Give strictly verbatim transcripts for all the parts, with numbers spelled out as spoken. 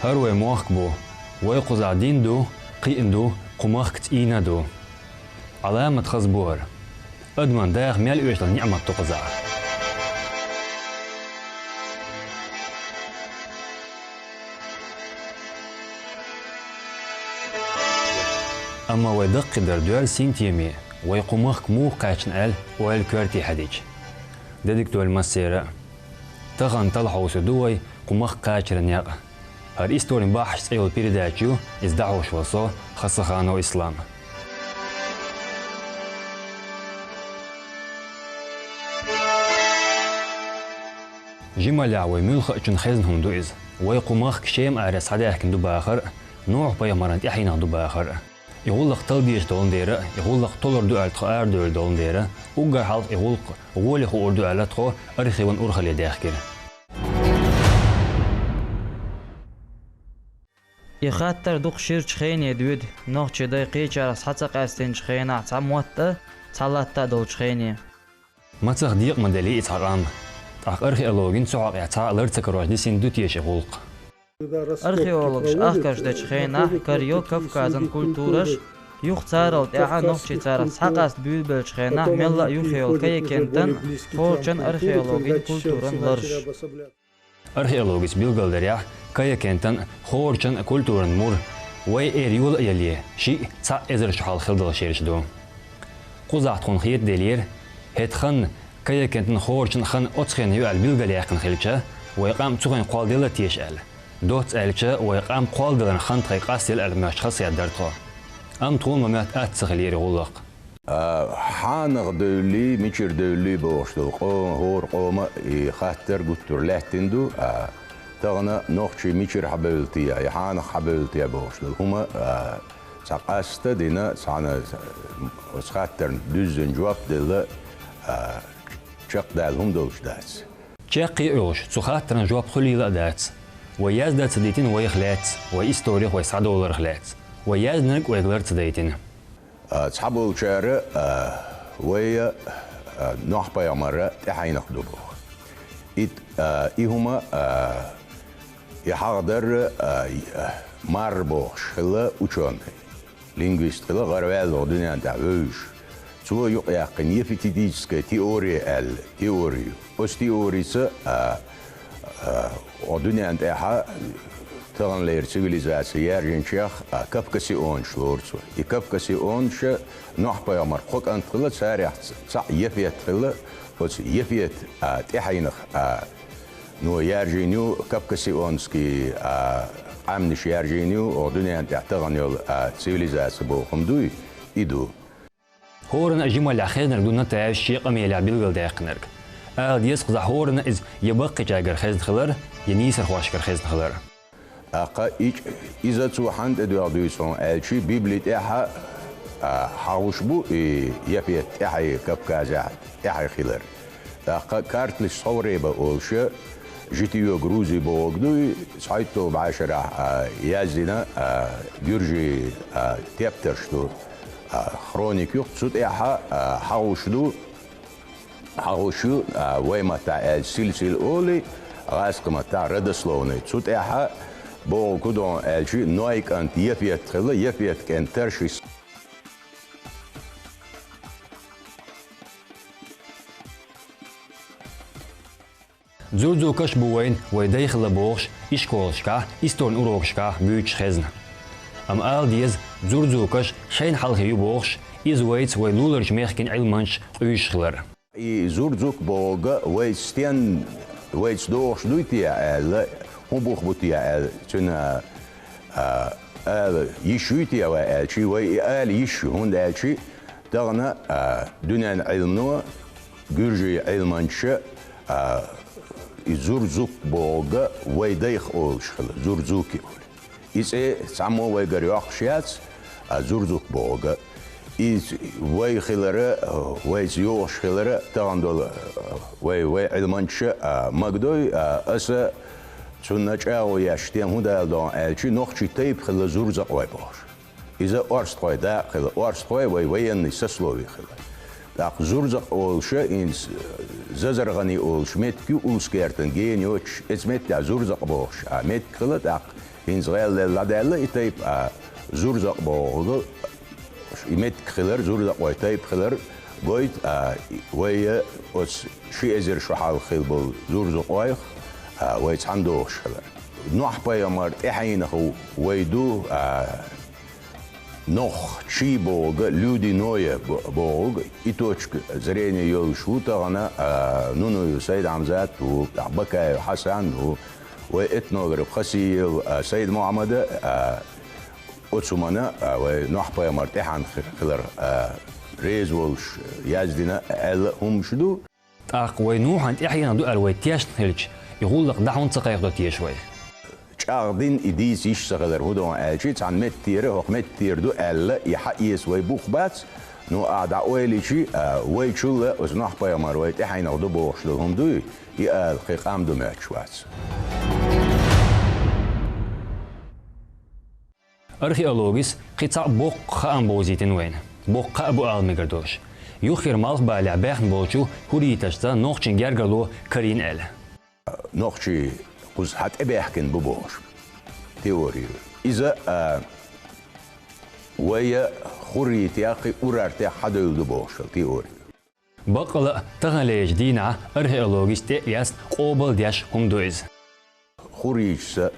ХӀара вай мохк бу. Вай кхузахь дин ду, кхиъна ду, кху махкаца ийна ду. Ӏаламат хаза бу хӀара. Адаман даха мел оьшург ниӀмат ду кхузахь. Амма вай даккхийдар доьлла синтеме, вай кху махка муха кхаьчна аьлла, ойла коьрте хьадича. Дедиг тоьлла массеран а. Тахан талла хьовсур ду вай кху махка кхачаран некъ. ХӀара «Историн бахьаш» цӀе йолу передача ю, иза дӀахьош волу со, Хасаханов Ислам. Жималехь вай муьлххачунна хезна хӀума ду иза. Вай кху махка Шема аре схьадаьхкина ду бахар а, Нохь-пайхамаран тӀаьхьенах ду бахар а. И гӀуллакх талла дезаш долун дера, и гӀуллакх толур ду аьлла тхо арадевлла долун дера, уггар хьалха и гӀуллакх гӀоле хуур ду аьлла тхо архиван урхалле даьхкира. И хаттар дукха ширачу хене доьду, нохчийн дай кхечарах схьа ца къаьстинчу хенахь цхьа мотт а, цхьа латта а долчу хене. Мацах декъа ма делли и цхьа къам. ТӀаккха археологийн цу хьокъехь цхьа а лар ца карош дисина ду теша и гӀуллакх? Археологаш ахкарш дечу хенахь карайо Кавказан культураш, юха царал тӀаьхьа нохчийн царах схьакъаста буьйлабеллачу хенахь мелла а юххе йолу Каякентан, Хорчан археологийн культуран ларш. Археологаша билгалдарехь, Каякентан, Хорчан культуран мур, вай эр йола а яле, шиъ, цхьаъ эзар шо хьалха хилла долуш ерш ду. Кхузахь тхуна хетаделлера, хӀетаханна Каякентан, Хорчан хан оцу хенахь ю аьлла билгалъяьккхина хилча, вай къам цу хенахь кхолладелла теша аьлла. Доцца аьлча, вай къам кхолладаларан хан тхайн къастаелла аьлла моьттуш хазахетар тхо. Амма тхуна ма моьтту атта ца хилира и гӀуллакх. А, хьанах девллий, мичара девллий бохуш долу къо-, хӀора къоман и хаттар гуттар а лаьттина ду. А, тахана нохчий мичара хьабевлла те, и хьанах хьабевлла те бохуш долу хӀума, а, цхьа къаста а дина, цхьана оцу хаттарна дуьззина жоп а делла, а, чекхдала хӀума долуш дац. Чеккхе а йолуш, цу хаттарна жоп хуьлийла а дац. Вай яздан ца дайтина вайх лаьцна, вай историх вай схьадовларх лаьцна. Вай яздинарг вайга лар ца дайтина. А, цхьаболчара, а, вай, а, Нохь-пайхамаран тӀаьхьенах ду боху. Ит-, а, и хӀума, а, и хьахадар, а, и, а, Марр бохуш хилла учёный. Лингвист хилла, гӀараваьлла ву дуьнен тӀехь вевзаш. Цо юкъаяьккхина йефететическая теория аьлла теори ю. Оцу теорица, а, а, оха дуьнен тӀехь таханлера цивилизаци яьржинчех, а, кавкасионаш лору цо. И кавкасионаш Нохь-пайхамаран кхо кӀант хилла, царех ц-, цхьаъ Йефет хилла, оцу Йефет, а, тӀаьхьенах, а, но яьржина ю кавкасионский, а, къаьмнаш яьржина ю, оха дуьнен тӀехь тахана йолу, а, цивилизаци боху хӀума дуй, и ду. ХӀоранна а жималлехь хезнарг ду Натаевс шен къамелехь билгалдаьккхинарг. Ала деза кхузахь хӀоранна иза я баккхийчаьргара хезна хилар, я нийсархошкара хезна хилар. ТӀаккха и чӀ-, иза цо хьанна тӀедоьгӀна дуьйцу хьуна аьлчи, Библи тӀехь, а, хьахуш бу и Йефет тӀаьхье Кавказехь тӀаьхье хилар. ТӀаккха Картлис Схьовреба олуша, Житие Грузии бохург дуй, цхьайтталгӀа бӀе шарахь, а, яздина, а, гуьржийн, а, тептарш ду, а, хроник ю, цу тӀехь, а, хьахуш ду, хьахуш ю, а, вай маттахь аьлча силсила олий, гӀазкхийн маттахь родословный. Цу тӀехь бохург хӀун ду аьлчи, Нойн кӀант Йефет хилла, Йефетан кӀентан Таршис. Дзурдзукаш бу вайна, вай дай хилла бохуш, ишколашкахь, историн урокашкахь буьйцуш хезна. Амма ала деза, дзурдзукаш шайна хьалхе ю бохуш, иза вайца вай луларчу мехкийн Ӏилманчаш къуьйсуш хилар. И зурдзук бохург вайца стен, вайца догӀуш дуй те аьлла, хӀун бух бу те аьлла, цуьнан, а, ала йиш юй те вай аьлчи, вай и ала йиш ю, хӀунда аьлчи, тахана, а, дуьненан Ӏилмано, гуьржийн Ӏилманчаша, а, и зурдзук бохург вай дайх олуш хилла, зурдзуки олу. И цӀе цхьаммо вайгара йоккхуш яц, а зурдзук бохург. Иза вай хилара, вайца йогӀуш хилара, тахана долу вай, вай Ӏилманчаша, а, магадой, а, аса цунна чӀагӀо еш, тем хӀун дала догӀу аьлчи, нохчий тайпа хилла зурдзакъой бохуш. Иза орстхой дакъа хилла, орстхой вай военный сословие хилла. ТӀаккха зурдзакъ олуша, инца зазаргӀани олуш меттиг ю, улс кертан гена йоцуш, эца меттехь зурдзакъ бохуш, а меттиг хилла, тӀаккха ХӀинца гӀелделла дӀадаьлла и тайпа, а, Зурзакъ бохург, и меттиг хилар, зурзакъой тайпа хилар гойту, а, вай оцу ши эзар шо хьалха хилла болу зурзакъойх, а, вай цхьаьна догӀуш хилар. Нохь-пайхамар тӀаьхьенах вай ду, а, нохчий бохург, люди Ноя бо-, бохург, и точка зрения йолуш ву тахана, а, Нунуев Сайд-Хьамзат ву, тӀаккха Бакаев Хьасан ву, вай этнограф Хасиев, а, Сайд-Мухьаммада, а, оцу хӀуманна, а, вай Нохь-пайхамар тӀаьхьенах хи-, хилар, а, реза волуш яздина аьлла хӀуманаш ду. ТӀаккха вай Нухьан тӀаьхьенах ду аьлла вай тешна хилча, и гӀуллакх дӀа хӀунда ца кхайкхадо теша вай? ЧӀагӀдина и дийца йиш ца хилар хӀун ду аьлча, цхьана меттера, хӀокху меттера ду аьлла, и хьаэца вай бух бац, ну, ахь дӀа ойла йича, а, вай чул а оцу Нохь-пайхамар вай тӀаьхьенах ду бохуш долу хӀума дуй, и ала кхин къам ду моьттуш вац. Археологис кхин цхьаъ боккха хаам бовзийтина вайна. Боккха а бу ала мегар долуш. Юххера Малхбалехь баьхна болчу хурриташца нохчийн гергарло карийна аьлла. Нохчий кхуза хьа тӀебаьхкина бу бохуш теори ю. Иза, а, вай хурритех и урартех хьадевлла ду бохуш теори ю. Баккъала а таханлерчу дийнахь археологис тӀе а эцна къобалдеш хӀума ду иза. Хурриташца,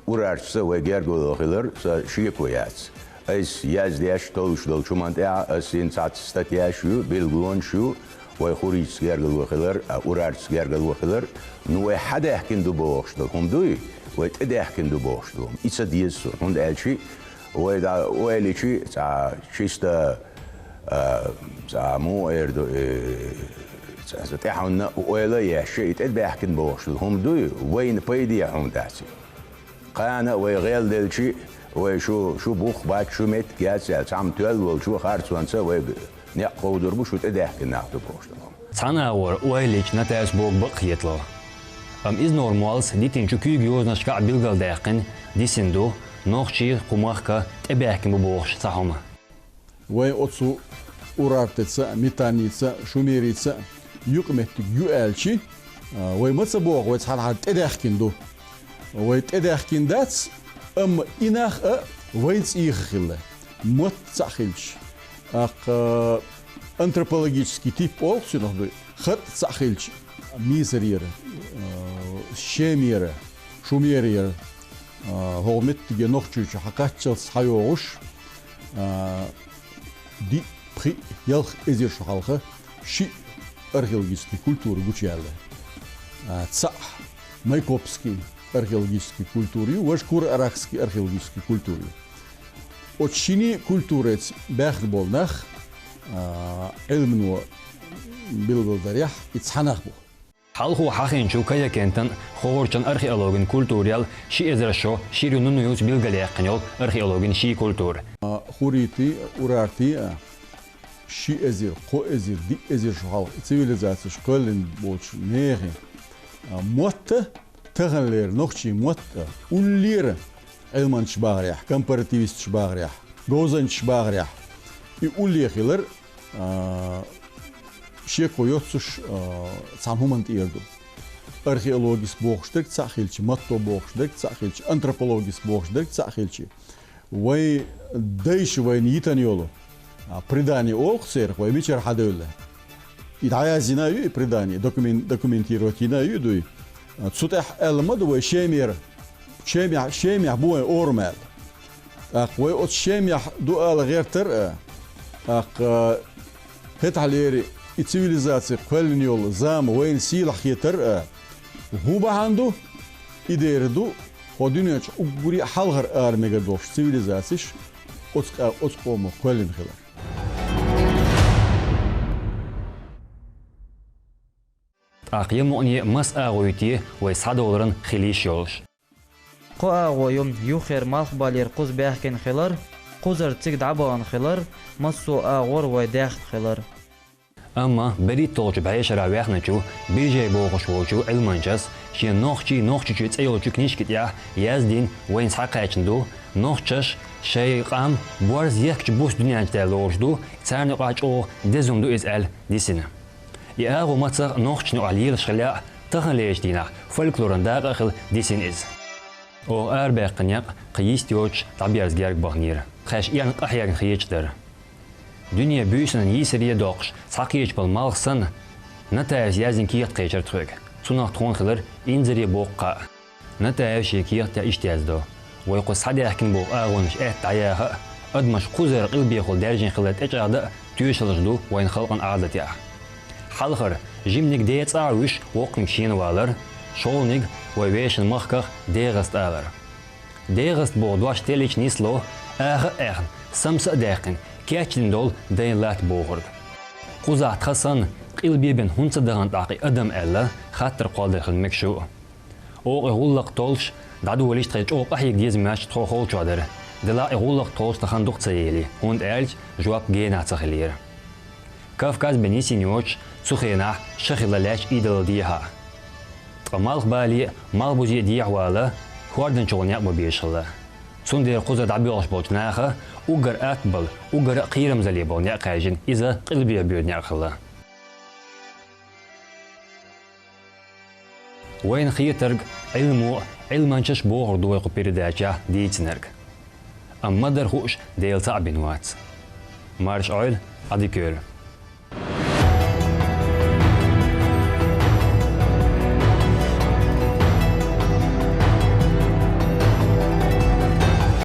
урарташца вай гергарло хилар сан шеко яц. Айса яздеш толлуш долчу хӀуманна тӀехь ас йина цхьацца статьяш ю, билгалонаш ю, вай хурриташца гергарло хилар, а, урарташца гергарло хилар. Ну, вай хьадаьхкина ду бохуш долу хӀума дуй, вай тӀедаьхкина ду бохуш долу хӀума. И ца деза суна, хӀунда аьлча вай дӀа ойла йича, цхьа чисто, а, цхьа муха эр ду, э, цхьа тӀаьхьанна ойла а еш, и тӀебаьхкина бохуш долу хӀума дуй, вайна пайде хӀума дац и. Кхана а вай гӀелделча, вай шу, шу бух бац, шу меттиг яц аьлла, цхьамма тоьлла волчо харцонца вайга некъ кховдур бу, шу тӀедаьхкина нах ду бохуш долу хӀума. Цхьана агӀор ойла йича Натаьс бохург бакъ хетало. Амма иза нормалс дитинчу куьйга йозанашкахь билгалдаьккхина, дисина ду, нохчий кху махка тӀебаьхкина бу бохуш цхьа хӀума. Вай оцу урартица, митаница, шумерица юкъаметтиг ю аьлча, а, вай ма ца боху, вай цхьанхьара тӀедаьхкина ду. Вай тӀедаьхкина дац, амма и нах а вайн цӀийх хилла. Мотт цхьаъ хилча, тӀаккха антропологический тип олу цунах дуй, хатӀ цхьаъ хилча, мисарера, а, шемера, шумерера, а, хӀокху меттиге Нохчийчу хьакхаччалц схьайогӀуш, а, диъ, пхиъ, ялх эзар шо хьалха шиъ археологический культура гучуяьлла. А, цхьаъ майкопский археологический культура ю, важа кура-арахский археологический культура ю. Оцу шинийн культуреца баьхна болу нах, а, Ӏилмано билгалдарехь, и цхьа нах бу. Хьалхо хьахийначу Каякентан хӀорчан археологин культурел ши эзар шо шира ю Нунуевс билгалъяьккхина йолу археологин ший культура. А, хурритий, урартий а, ши эзар, кхо эзар, диъ эзар шо хьалха и цивилизацеш кхоьллина болчу нехан, а, мотт а, таханлера нохчий мотт а, уллера Ӏилманчаш бахарехь, компаративисташ бахарехь, говзанчаш бахарехь, и улле хилар, а, шеко йоццуш, а, цхьана хӀуманна тӀера ду. Археологис бохуш дерг цхьаъ хилча, матто бохуш дерг цхьаъ хилча, антропологис бохуш дерг цхьаъ хилча, вайн дайша вайна йитина йолу, а, предание олу-кх церах, вай мичара хьадевлла. И дӀаяздина а ю и предание, докумен-, документировать йина а ю и дуй. А, цу тӀехь аьлла ма ду вай шемера, шемехь, шемехь бу вайн орам аьлла. ТӀаккха вай оцу шемехь ду ала гӀертар а, тӀаккха хӀетахьлера и цивилизаци кхоьллина йолу зама вайна сийлахь хетар а, хӀун бахьана ду? И дера ду, хӀокху дуьнен чу уггаре а хьалхара ара мегар долуш цивилизацеш оцу къа-, оцу къомах кхоьллина хилар. ТӀаккха я мукъане маса агӀо ю те вай схьадовларан хила йиш йолуш? Кхо агӀо ю: юххера Малхбалера кхуза баьхкина хилар, кхузара цига дӀабахана хилар, массо а агӀор вай даьхна хилар. Амма берхӀитталгӀачу бӀешарахь ваьхначу Биржей бохуш волчу Ӏилманчас шен «Нохчий Нохчийчоь» цӀе йолчу книжки тӀехь яздина вайна схьакхаьчна ду, нохчаш шайн къам борз ехкачу буса дуьнен чу даьлла лоруш ду, царна юкъахь чӀогӀа деза хӀума ду иза аьлла дисина. И агӀо мацах нохчашна юкъахь лелаш хилла а, таханлерчу дийнахь фольклоран дакъа а хилла дисина иза. Оха арабаьккхина некъ кхы йист йоцуш дӀаберза герга баханера. Тхаьш эн къахьегна хеташ дара. Дуьне буьйсанна йийсаре а доккхуш, цхьа кхечу бала малх санна, Натаевс яздина кехат кхечира тхоьга. Цунах тхуна хилира инзаре боккха кхаъ. Натаевс шен кехатехь иштта яздо: «Вай кху схьадаьхкина болу агӀонаш аьтта дӀаяха а, адамаш кхузара къилбехула даьржина хилар тӀечӀагӀдан а тоьшаллаш ду вайн халкъан Ӏадатехь. Хьалхара, жиманиг ден цӀахь а вуьсуш, воккханиг шена валар, шолгӀаниг вай вешан махках ДегӀаста алар. ДегӀаста боху дош теллича нисло, аха а аьхна, самса а даьккхина, кечдина долу дайн латта бохург». Кхузахь тхан санна, къилбе бен хӀунда ца дахана тӀаккха и адам аьлла, хаттар кхолладелла хилла мегаш ву. Оха и гӀуллакх толлуш, дӀадолийча тхайн чӀогӀа къахьега деза моьттуш тхо холчохь дара. Делахь и гӀуллакх толлуш тахана дукха ца елий, хӀунда аьлча жоп генахь ца хилира. Кавказ бен йисина йоцуш, цу хенахь ша хилла лаьтташ Ӏедалан дехьа. Ткъа малхбале а, малхбузе а дехьавала, хӀордан чухула некъ бан безаш хилла. Цундела кхузара дӀабоьлхуш болчу наха уггар атта бала, уггар а кхерамзале болу некъ хаьржина, иза къилбехьа боьду некъ хилла. Вайна хетарг, Ӏилмо а, Ӏилманчаш а бохург ду вай кху передачехь дийцинарг. Амма ма-дарра хууш Дела цхьаъ бина вац. Марша Ӏойла, Ӏадика йойла.